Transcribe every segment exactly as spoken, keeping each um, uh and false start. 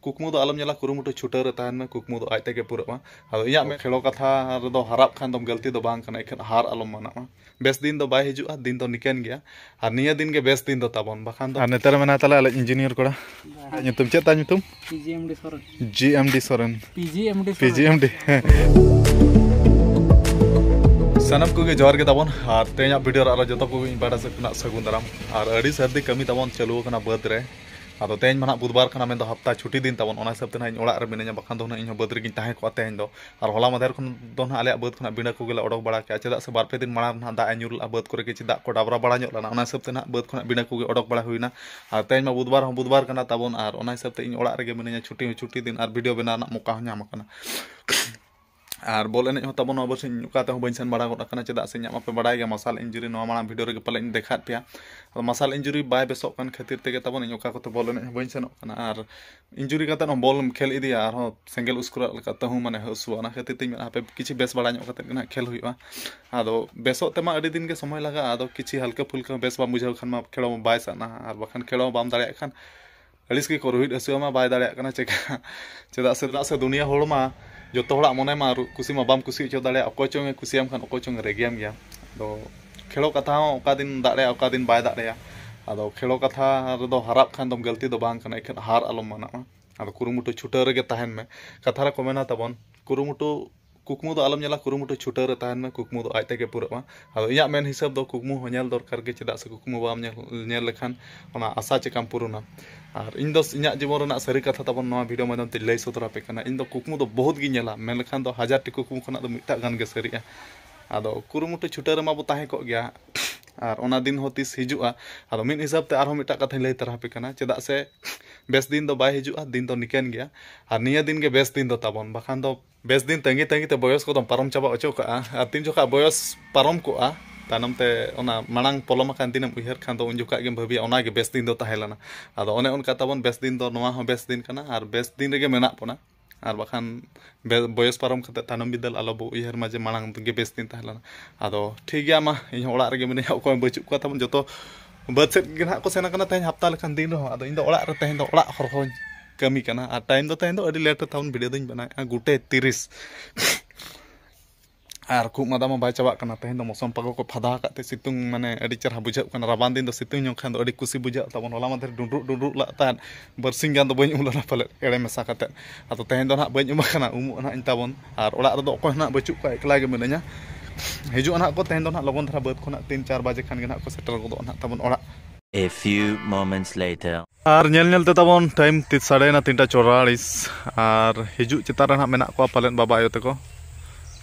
ᱠᱩᱠᱢᱩ ᱫᱚ ᱟᱞᱚᱢ ᱧᱮᱞᱟ, ᱠᱩᱨᱩᱢᱩᱴᱩ ᱪᱷᱩᱴᱟᱹᱣ ᱨᱮ ᱛᱟᱦᱮᱱ ᱢᱮ, ᱠᱩᱠᱢᱩ ᱫᱚ ᱟᱡ ᱛᱮᱜᱮ ᱯᱩᱨᱟᱹᱜᱼᱟ᱾ ᱟᱫᱚ ᱤᱧᱟᱹᱜ ᱢᱮ-, ᱠᱷᱮᱲᱚ ᱠᱟᱛᱷᱟ ᱨᱮᱫᱚ ᱦᱟᱨᱟᱜ ᱠᱷᱟᱱ ᱫᱚᱢ ᱜᱟᱹᱞᱛᱤ ᱫᱚ ᱵᱟᱝ ᱠᱟᱱᱟ, ᱮᱱᱠᱷᱟᱱ ᱦᱟᱨ ᱟᱞᱚᱢ ᱢᱟᱱᱟᱜᱼᱟ᱾ ᱵᱮᱥ ᱫᱤᱱ ᱫᱚ ᱵᱟᱭ ᱦᱤᱡᱩᱜᱼᱟ, ᱫᱤᱱ ᱫᱚ ᱱᱤᱠᱟᱹᱱ ᱜᱮᱭᱟ᱾ ᱟᱨ ᱱᱤᱭᱟᱹ ᱫᱤᱱ ᱜᱮ ᱵᱮᱥ ᱫᱤᱱ ᱫᱚ ᱛᱟᱵᱚᱱ, ᱵᱟᱠᱷᱟᱱ ᱫᱚ᱾ ᱟᱨ ᱱᱮᱛᱟᱨ ᱢᱮᱱᱟᱭ ᱛᱟᱞᱮ ᱟᱞᱮ ᱤᱧᱡᱤᱱᱤᱭᱟᱨ ᱠᱚᱲᱟ᱾ ᱧᱩᱛᱩᱢ ᱪᱮᱫ ᱛᱟᱭ ᱧᱩᱛᱩᱢ? ᱯᱤ ᱡᱤ ᱮᱢ ᱰᱤ ᱥᱚᱨᱮᱱ᱾ ᱡᱤ ᱮᱢ ᱰᱤ ᱥᱚᱨᱮᱱ᱾ ᱯᱤ ᱡᱤ ᱮᱢ ᱰᱤ᱾ ᱥᱟᱱᱟᱢ ᱠᱚᱜᱮ ᱡᱚᱦᱟᱨ ᱜᱮ ᱛᱟᱵᱚᱱ᱾ ᱟᱨ ᱛᱮᱦᱮᱧᱟᱜ ᱵᱷᱤᱰᱤᱭᱳ ᱨᱮ ᱟᱨᱚ ᱡᱚᱛᱚ ᱠᱚᱜᱮ ᱤᱧ ᱯᱟᱦᱴᱟ ᱥᱮᱫ ᱠᱷᱚᱱᱟᱜ ᱥᱟᱹᱜᱩᱱ ᱫᱟᱨᱟᱢ᱾ ᱟᱨ ᱟᱹᱰᱤ ᱥᱟᱹᱨᱫᱤ ᱠᱟᱹᱢᱤ ᱛᱟᱵᱚᱱ ᱪᱟᱹᱞᱩ ᱟᱠᱟᱱᱟ ᱵᱟᱹᱫᱽ ᱨᱮ᱾ ᱟᱫᱚ ᱛᱮᱦᱮᱧ ᱢᱟ ᱱᱟᱦᱟᱜ ᱵᱩᱫᱷᱵᱟᱨ ᱠᱟᱱᱟ, ᱢᱮᱱᱫᱚ ᱦᱟᱯᱛᱟ ᱪᱷᱩᱴᱤ ᱫᱤᱱ ᱛᱟᱵᱚᱱ, ᱚᱱᱟ ᱦᱤᱥᱟᱹᱵ ᱛᱮ ᱱᱟᱦᱟᱜ ᱤᱧ ᱚᱲᱟᱜ ᱨᱮ ᱢᱤᱱᱟᱹᱧᱟ, ᱵᱟᱠᱷᱟᱱ ᱫᱚ ᱱᱟᱦᱟᱜ ᱤᱧ ᱦᱚᱸ ᱵᱟᱹᱫᱽ ᱨᱮᱜᱤᱧ ᱛᱟᱦᱮᱸ ᱠᱚᱜᱼᱟ ᱛᱮᱦᱮᱧ ᱫᱚ᱾ ᱟᱨ ᱦᱚᱞᱟ ᱢᱟᱫᱷᱮᱨ ᱠᱷᱚᱱ ᱫᱚ ᱱᱟᱦᱟᱜ ᱟᱞᱮᱭᱟᱜ ᱵᱟᱹᱫᱽ ᱠᱷᱚᱱᱟᱜ ᱵᱤᱸᱰᱟᱹ ᱠᱚᱜᱮ ᱞᱮ ᱚᱰᱚᱠ ᱵᱟᱲᱟ ᱠᱮᱜᱼᱟ, ᱪᱮᱫᱟᱜ ᱥᱮ ᱵᱟᱨ ᱯᱮ ᱫᱤᱱ ᱢᱟᱲᱟᱝ ᱱᱟᱦᱟᱜ ᱫᱟᱜ ᱮ ᱧᱩᱨ ᱞᱮᱜᱼᱟ, ᱵᱟᱹᱫᱽ ᱠᱚᱨᱮ ᱜᱮ ᱪᱮᱫ ᱫᱟᱜ ᱠᱚ ᱰᱟᱵᱽᱨᱟ ᱵᱟᱲᱟ ᱧᱚᱜ ᱞᱮᱱᱟ, ᱚᱱᱟ ᱦᱤᱥᱟᱹᱵ ᱛᱮ ᱱᱟᱦᱟᱜ ᱵᱟᱹᱫᱽ ᱠᱷᱚᱱᱟᱜ ᱵᱤᱸᱰᱟᱹ ᱠᱚᱜᱮ ᱚᱰᱚᱠ ᱵᱟᱲᱟ ᱦᱩᱭᱱᱟ᱾ ᱟᱨ ᱛᱮᱦᱮᱧ ᱢᱟ ᱵᱩᱫᱷᱵᱟᱨ ᱦᱚᱸ ᱵᱩᱫᱷᱵᱟᱨ ᱠᱟᱱᱟ ᱛᱟᱵᱚᱱ, ᱟᱨ ᱚᱱᱟ ᱦᱤᱥᱟᱹᱵ ᱛᱮ ᱤᱧ ᱚᱲᱟᱜ ᱨᱮᱜᱮ ᱢᱤᱱᱟᱹᱧᱟ, ᱪᱷᱩᱴᱤ ᱦᱚᱸ ᱪᱷᱩᱴᱤ ᱫᱤᱱ, ᱟᱨ ᱵᱷᱤᱰᱤᱭᱳ ᱵᱮᱱᱟᱣ ᱨᱮᱱᱟᱜ ᱢᱚᱠᱟ ᱦᱚᱸ ᱧᱟᱢ ᱟᱠᱟᱱᱟ᱾ ᱟᱨ ᱵᱚᱞ ᱮᱱᱮᱡ ᱦᱚᱸ ᱛᱟᱵᱚᱱ ᱱᱚᱣᱟ ᱵᱚᱪᱷᱚᱨ ᱤᱧ ᱚᱠᱟ ᱛᱮᱦᱚᱸ ᱵᱟᱹᱧ ᱥᱮᱱ ᱵᱟᱲᱟ ᱜᱚᱫ ᱟᱠᱟᱱᱟ, ᱪᱮᱫᱟᱜ ᱥᱮ ᱤᱧᱟᱹᱜ ᱢᱟᱯᱮ ᱵᱟᱲᱟᱭ ᱜᱮᱭᱟ, ᱢᱟᱥᱟᱞ ᱤᱧᱡᱩᱨᱤ, ᱱᱚᱣᱟ ᱢᱟᱲᱟᱝ ᱵᱷᱤᱰᱤᱭᱳ ᱨᱮᱜᱮ ᱯᱟᱞᱮ ᱤᱧ ᱫᱮᱠᱷᱟᱣᱟᱫ ᱯᱮᱭᱟ᱾ ᱟᱫᱚ ᱢᱟᱥᱟᱞ ᱤᱧᱡᱩᱨᱤ ᱵᱟᱭ ᱵᱮᱥᱚᱜ ᱠᱟᱱ ᱠᱷᱟᱹᱛᱤᱨ ᱛᱮᱜᱮ ᱛᱟᱵᱚᱱ ᱤᱧ ᱚᱠᱟ ᱠᱚᱛᱮ ᱵᱚᱞ ᱮᱱᱮᱡ ᱦᱚᱸ ᱵᱟᱹᱧ ᱥᱮᱱᱚᱜ ᱠᱟᱱᱟ᱾ ᱟᱨ ᱤᱧᱡᱩᱨᱤ ᱠᱟᱛᱮᱫ ᱦᱚᱸ ᱵᱚᱞ ᱮᱢ ᱠᱷᱮᱞ ᱤᱫᱤᱭᱟ, ᱟᱨᱦᱚᱸ ᱥᱮᱸᱜᱮᱞ ᱩᱥᱠᱩᱨᱟᱜ ᱞᱮᱠᱟ ᱛᱟᱹᱦᱩ ᱢᱟᱱᱮ ᱦᱟᱹᱥᱩᱣᱟ, ᱚᱱᱟ ᱠᱷᱟᱹᱛᱤᱨ ᱛᱮᱧ ᱢᱮᱱᱟ ᱦᱟᱯᱮ ᱠᱤᱪᱷᱩ ᱵᱮᱥ ᱵᱟᱲᱟ ᱧᱚᱜ ᱠᱟᱛᱮᱫ ᱜᱮ ᱱᱟᱦᱟᱜ ᱠᱷᱮᱞ ᱦᱩᱭᱩᱜᱼᱟ᱾ ᱟᱫᱚ ᱵᱮᱥᱚᱜ ᱛᱮᱢᱟ ᱟᱹᱰᱤ ᱫᱤᱱ ᱜᱮ ᱥᱚᱢᱚᱭ ᱞᱟᱜᱟᱜᱼᱟ, ᱟᱫᱚ ᱠᱤᱪᱷᱩ ᱦᱟᱞᱠᱟ ᱯᱷᱩᱞᱠᱟ ᱵᱮᱥ ᱵᱟᱢ ᱵᱩᱡᱷᱟᱹᱣ ᱠᱷᱟᱱ ᱢᱟ ᱠᱷᱮᱞ ᱦᱚᱸ ᱵᱟᱭ ᱥᱟᱱᱟ, ᱟᱨ ᱵᱟᱠᱷᱟᱱ ᱠᱷᱮᱞ ᱦᱚᱸ ᱵᱟᱢ ᱫᱟᱲᱮᱭᱟᱜ ᱠᱷᱟᱱ ᱟᱹᱲᱤᱥ ᱜᱮ ᱠᱚ ᱨᱩᱦᱤᱫ ᱦᱟᱹᱥᱩ ᱟᱢᱟ, ᱵᱟᱭ ᱫᱟᱲᱮᱭᱟᱜ ᱠᱟᱱᱟ ᱪᱮᱠᱟ᱾ ᱪᱮᱫᱟᱜ ᱥᱮ, ᱪᱮᱫᱟᱜ ᱥᱮ ᱫᱩᱱᱤᱭᱟᱹ ᱦᱚᱲ ᱢᱟ ᱡᱚᱛᱚ ᱦᱚᱲᱟᱜ ᱢᱚᱱᱮ ᱢᱟ ᱨᱩ-, ᱠᱩᱥᱤ ᱢᱟ ᱵᱟᱢ ᱠᱩᱥᱤ ᱦᱚᱪᱚ ᱫᱟᱲᱮᱭᱟᱜᱼᱟ, ᱚᱠᱚᱭ ᱪᱚᱝ ᱮ ᱠᱩᱥᱤᱭᱟᱢ ᱠᱷᱟᱱ ᱚᱠᱚᱭ ᱪᱚᱝ ᱮ ᱨᱟᱹᱜᱤᱭᱟᱢ ᱜᱮᱭᱟ᱾ ᱟᱫᱚ ᱠᱷᱮᱲᱚ ᱠᱟᱛᱷᱟ ᱦᱚᱸ ᱚᱠᱟ ᱫᱤᱱ ᱫᱟᱜ ᱨᱮᱭᱟ, ᱚᱠᱟ ᱫᱤᱱ ᱵᱟᱭ ᱫᱟᱜ ᱨᱮᱭᱟ᱾ ᱟᱫᱚ ᱠᱷᱮᱲᱚ ᱠᱟᱛᱷᱟ ᱨᱮᱫᱚ ᱦᱟᱨᱟᱜ ᱠᱷᱟᱱ ᱫᱚᱢ ᱜᱟᱹᱞᱛᱤ ᱫᱚ ᱵᱟᱝ ᱠᱟᱱᱟ, ᱮᱱᱠᱷᱟᱱ ᱦᱟᱨ ᱟᱞᱚᱢ ᱢᱟᱱᱟᱜᱼᱟ᱾ ᱟᱫᱚ ᱠᱩᱨᱩᱢᱩᱴᱩ ᱪᱷᱩᱴᱟᱹᱣ ᱨᱮᱜᱮ ᱛᱟᱦᱮᱱ ᱢᱮ᱾ ᱠᱟᱛᱷᱟ ᱨᱮᱠᱚ ᱢᱮᱱᱟ ᱛᱟᱵᱚᱱ, ᱠᱩᱨᱩᱢᱩᱴᱩ, ᱠᱩᱠᱢᱩ ᱫᱚ ᱟᱞᱚᱢ ᱧᱮᱞᱟ, ᱠᱩᱨᱩᱢᱩᱴᱩ ᱪᱷᱩᱴᱟᱹᱣ ᱨᱮ ᱛᱟᱦᱮᱱ ᱢᱮ, ᱠᱩᱠᱢᱩ ᱫᱚ ᱟᱡ ᱛᱮᱜᱮ ᱯᱩᱨᱟᱹᱜᱼᱟ᱾ ᱟᱫᱚ ᱤᱧᱟᱹᱜ ᱢᱮᱱ ᱦᱤᱥᱟᱹᱵ ᱫᱚ ᱠᱩᱠᱢᱩ ᱦᱚᱸ ᱧᱮᱞ ᱫᱚᱨᱠᱟᱨ ᱜᱮ, ᱪᱮᱫᱟᱜ ᱥᱮ ᱠᱩᱠᱢᱩ ᱵᱟᱢ ᱧᱮᱞ, ᱧᱮᱞ ᱞᱮᱠᱷᱟᱱ ᱚᱱᱟ ᱟᱥᱟ ᱪᱮᱠᱟᱢ ᱯᱩᱨᱩᱱᱟ? ᱟᱨ ᱤᱧ ᱫᱚ ᱤᱧᱟᱹᱜ ᱡᱤᱵᱚᱱ ᱨᱮᱱᱟᱜ ᱥᱟᱹᱨᱤ ᱠᱟᱛᱷᱟ ᱛᱟᱵᱚᱱ ᱱᱚᱣᱟ ᱵᱷᱤᱰᱤᱭᱳ ᱢᱟᱫᱽᱫᱷᱚᱢ ᱛᱮᱧ ᱞᱟᱹᱭ ᱥᱚᱫᱚᱨ ᱟᱯᱮ ᱠᱟᱱᱟ᱾ ᱤᱧ ᱫᱚ ᱠᱩᱠᱢᱩ ᱫᱚ ᱵᱚᱦᱩᱛ ᱜᱤᱧ ᱧᱮᱞᱟ, ᱢᱮᱱ ᱞᱮᱠᱷᱟᱱ ᱫᱚ ᱦᱟᱡᱟᱨ ᱴᱤ ᱠᱩᱠᱢᱩ ᱠᱷᱚᱱᱟᱜ ᱫᱚ ᱢᱤᱫᱴᱟᱜ ᱜᱟᱱ ᱜᱮ ᱥᱟᱹᱨᱤᱜᱼᱟ᱾ ᱟᱫᱚ ᱠᱩᱨᱩᱢᱩᱴᱩ ᱪᱷᱩᱴᱟᱹᱣ ᱨᱮᱢᱟ ᱵᱚ ᱛᱟᱦᱮᱸ ᱠᱚᱜ ᱜᱮᱭᱟ, ᱟᱨ ᱚᱱᱟ ᱫᱤᱱ ᱦᱚᱸ ᱛᱤᱥ ᱦᱤᱡᱩᱜᱼᱟ? ᱟᱫᱚ ᱢᱤᱫ ᱦᱤᱥᱟᱹᱵ ᱛᱮ ᱟᱨᱦᱚᱸ ᱢᱤᱫᱴᱟᱜ ᱠᱟᱛᱷᱟᱧ ᱞᱟᱹᱭ ᱛᱟᱨᱟ ᱟᱯᱮ ᱠᱟᱱᱟ, ᱪᱮᱫᱟᱜ ᱥᱮ ᱵᱮᱥ ᱫᱤᱱ ᱫᱚ ᱵᱟᱭ ᱦᱤᱡᱩᱜᱼᱟ, ᱫᱤᱱ ᱫᱚ ᱱᱤᱠᱟᱹᱱ ᱜᱮᱭᱟ᱾ ᱟᱨ ᱱᱤᱭᱟᱹ ᱫᱤᱱ ᱜᱮ ᱵᱮᱥ ᱫᱤᱱ ᱫᱚ ᱛᱟᱵᱚᱱ, ᱵᱟᱠᱷᱟᱱ ᱫᱚ ᱵᱮᱥ ᱫᱤᱱ ᱛᱟᱺᱜᱤ ᱛᱟᱺᱜᱤ ᱛᱮ ᱵᱚᱭᱚᱥ ᱠᱚᱫᱚᱢ ᱯᱟᱨᱚᱢ ᱪᱟᱵᱟ ᱦᱚᱪᱚ ᱠᱟᱜᱼᱟ᱾ ᱟᱨ ᱛᱤᱱ ᱡᱚᱠᱷᱟᱜ ᱵᱚᱭᱚᱥ ᱯᱟᱨᱚᱢ ᱠᱚᱜᱼᱟ, ᱛᱟᱭᱱᱚᱢ ᱛᱮ ᱚᱱᱟ ᱢᱟᱲᱟᱝ ᱯᱚᱞᱚᱢ ᱟᱠᱟᱱ ᱫᱤᱱᱮᱢ ᱩᱭᱦᱟᱹᱨ ᱠᱷᱟᱱ ᱫᱚ, ᱩᱱ ᱡᱚᱠᱷᱟᱜ ᱜᱮᱢ ᱵᱷᱟᱹᱵᱤᱭᱟ, ᱚᱱᱟ ᱜᱮ ᱵᱮᱥ ᱫᱤᱱ ᱫᱚ ᱛᱟᱦᱮᱸ ᱞᱮᱱᱟ᱾ ᱟᱫᱚ ᱚᱱᱮ ᱚᱱᱠᱟ ᱛᱟᱵᱚᱱ, ᱵᱮᱥ ᱫᱤᱱ ᱫᱚ ᱱᱚᱣᱟ ᱦᱚᱸ ᱵᱮᱥ ᱫᱤᱱ ᱠᱟᱱᱟ, ᱟᱨ ᱵᱮᱥ ᱫᱤᱱ ᱨᱮᱜᱮ ᱢᱮᱱᱟᱜ ᱵᱚᱱᱟ᱾ ᱟᱨ ᱵᱟᱠᱷᱟᱱ ᱵᱮ-, ᱵᱚᱭᱚᱥ ᱯᱟᱨᱚᱢ ᱠᱟᱛᱮ ᱛᱟᱭᱱᱚᱢ ᱵᱤᱫᱟᱹᱞ ᱟᱞᱚ ᱵᱚ ᱩᱭᱦᱟᱹᱨ ᱢᱟ ᱡᱮ ᱢᱟᱲᱟᱝ ᱜᱮ ᱵᱮᱥ ᱫᱤᱱ ᱛᱟᱦᱮᱸ ᱞᱮᱱᱟ᱾ ᱟᱫᱚ ᱴᱷᱤᱠ ᱜᱮᱭᱟ, ᱢᱟ ᱤᱧ ᱦᱚᱸ ᱚᱲᱟᱜ ᱨᱮᱜᱮ ᱢᱤᱱᱟᱹᱧᱟ, ᱚᱠᱚᱭ ᱦᱚᱸ ᱵᱟᱹᱪᱩᱜ ᱠᱚᱣᱟ ᱛᱟᱵᱚᱱ, ᱡᱚᱛᱚ ᱵᱟᱹᱫᱽ ᱥᱮᱫ ᱜᱮ ᱱᱟᱦᱟᱜ ᱠᱚ ᱥᱮᱱ ᱟᱠᱟᱱᱟ ᱛᱮᱦᱮᱧ ᱦᱟᱯᱛᱟ ᱞᱮᱠᱟᱱ ᱫᱤᱱ ᱨᱮᱦᱚᱸ᱾ ᱟᱫᱚ ᱤᱧ ᱫᱚ ᱚᱲᱟᱜ ᱨᱮ ᱛᱮᱦᱮᱧ ᱫᱚ ᱚᱲᱟᱜ ᱦᱚᱨᱦᱚᱧ ᱠᱟᱹᱢᱤ ᱠᱟᱱᱟ᱾ ᱟᱨ ᱴᱟᱭᱤᱢ ᱫᱚ ᱛᱮᱦᱮᱧ ᱫᱚ ᱟᱹᱰᱤ ᱞᱮᱴ ᱨᱮ ᱛᱟᱵᱚᱱ ᱵᱷᱤᱰᱤᱭᱳ ᱫᱚᱧ ᱵᱮᱱᱟᱣᱮᱫᱼᱟ, ᱜᱚᱴᱮ ᱛᱤᱨᱤᱥ᱾ ᱟᱨ ᱠᱷᱩᱜ ᱢᱟᱫᱟ ᱢᱟ ᱵᱟᱭ ᱪᱟᱵᱟᱜ ᱠᱟᱱᱟ᱾ ᱛᱮᱦᱮᱧ ᱫᱚ ᱢᱳᱥᱚᱢ ᱯᱟᱜᱚ ᱠᱚ ᱯᱷᱟᱫᱟ ᱟᱠᱟᱫ ᱛᱮ ᱥᱤᱛᱩᱝ ᱢᱟᱱᱮ ᱟᱹᱰᱤ ᱪᱮᱦᱨᱟ ᱵᱩᱡᱷᱟᱹᱜ ᱠᱟᱱᱟ᱾ ᱨᱟᱵᱟᱝ ᱫᱤᱱ ᱫᱚ ᱥᱤᱛᱩᱝ ᱧᱚᱜ ᱠᱷᱟᱱ ᱫᱚ ᱟᱹᱰᱤ ᱠᱩᱥᱤ ᱵᱩᱡᱷᱟᱹᱜ ᱛᱟᱵᱚᱱ᱾ ᱦᱚᱞᱟ ᱢᱟᱫᱷᱮᱨ ᱰᱩᱸᱰᱨᱩᱜ ᱰᱩᱸᱰᱨᱩᱜ ᱞᱟᱜ ᱛᱟᱦᱮᱸᱫ, ᱵᱟᱨᱥᱤᱧ ᱜᱟᱱ ᱫᱚ ᱵᱟᱹᱧ ᱩᱢ ᱞᱮᱱᱟ ᱯᱟᱞᱮᱫ, ᱮᱲᱮ ᱢᱮᱥᱟ ᱠᱟᱛᱮᱫ᱾ ᱟᱫᱚ ᱛᱮᱦᱮᱧ ᱫᱚ ᱱᱟᱦᱟᱜ ᱵᱟᱹᱧ ᱩᱢ ᱟᱠᱟᱱᱟ, ᱩᱢᱩᱜ ᱱᱟᱦᱟᱜ ᱤᱧ ᱛᱟᱵᱚᱱ᱾ ᱟᱨ ᱚᱲᱟᱜ ᱨᱮᱫᱚ ᱚᱠᱚᱭ ᱦᱚᱸ ᱱᱟᱦᱟᱜ ᱵᱟᱹᱪᱩᱜ ᱠᱚᱣᱟ, ᱮᱠᱞᱟ ᱜᱮ ᱢᱤᱱᱟᱹᱧᱟ᱾ ᱦᱤᱡᱩᱜᱼᱟ ᱱᱟᱦᱟᱜ ᱠᱚ ᱛᱮᱦᱮᱧ ᱫᱚ ᱱᱟᱦᱟᱜ ᱞᱚᱜᱚᱱ ᱫᱷᱟᱨᱟ ᱵᱟᱹᱫᱽ ᱠᱷᱚᱱᱟᱜ ᱛᱤᱱ ᱪᱟᱨ ᱵᱟᱡᱮ ᱠᱷᱟᱱ ᱜᱮ ᱱᱟᱦᱟᱜ ᱠᱚ ᱥᱮᱴᱮᱨ ᱜᱚᱫᱚᱜᱼᱟ ᱱᱟᱦᱟᱜ ᱛᱟᱵᱚᱱ ᱚᱲᱟᱜ᱾ A few moments later. ᱟᱨ ᱧᱮᱞ ᱧᱮᱞ ᱛᱮ ᱛᱟᱵᱚᱱ ᱴᱟᱭᱤᱢ ᱛᱤ-, ᱥᱟᱰᱮᱭᱮᱱᱟ ᱛᱤᱱᱴᱟ ᱪᱚᱣᱟᱞᱤᱥ᱾ ᱟᱨ ᱦᱤᱡᱩᱜ ᱪᱮᱛᱟᱱ ᱨᱮ ᱱᱟᱦᱟᱜ ᱢᱮᱱᱟᱜ ᱠᱚᱣᱟ ᱯᱟᱞᱮᱱ ᱵᱟᱵᱟ ᱟᱭᱳ ᱛᱟᱠᱚ᱾